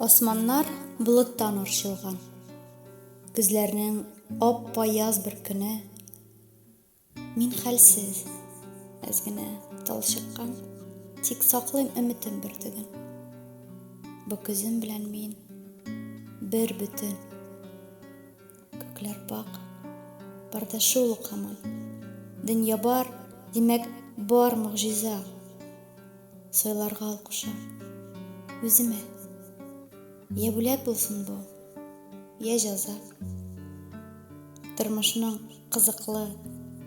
Асманнар болыттан арчылган. Көзләрнең ап-аяз бер көне. Мин хәлсез, әз генә талчыккан, тик саклыйм өметем бөртеген. Бу көзем белән мин бер бөтен. Күкләр пак, бар да шул ук һаман. Дөнья бар, димәк, бар могҗиза. Сайларга ул куша. Үземә. Я бүләк булсын бу, я җәза. Тормышның кызыклы,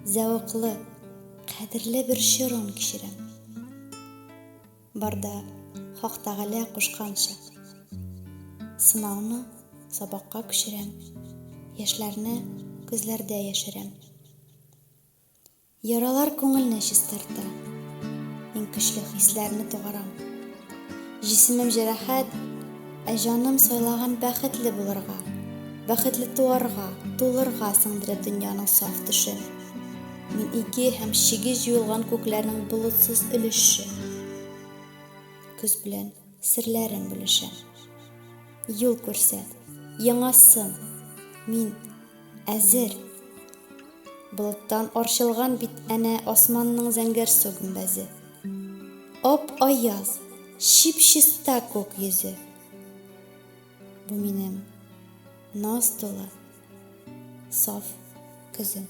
зәвыклы, кадерле бер чорын кичерәм. Бар да Хак Тәгалә кушканча. Сынауны сабакка күчерәм, яшьләрне күзләрдә яшерәм. Яралар күңелне чистарта. Иң көчле хисләрне тугарам. Җисемем җәрәхәт, ә җаным сайлаган бәхетле булырга, бәхетле туарга, тулырга сеңдереп дөньяның саф төшен. Мин иге һәм чиге җуелган күкләрнең болытсыз өлеше. Көз белән серләрем бүлешәм. Юл күрсәт, яңа сын. Мин әзер. Болыттан арчылган бит әнә асманның зәңгәрсу гөмбәзе. Ап-аяз, чип-чиста күк йөзе. Бу минем наз тулы саф көзем.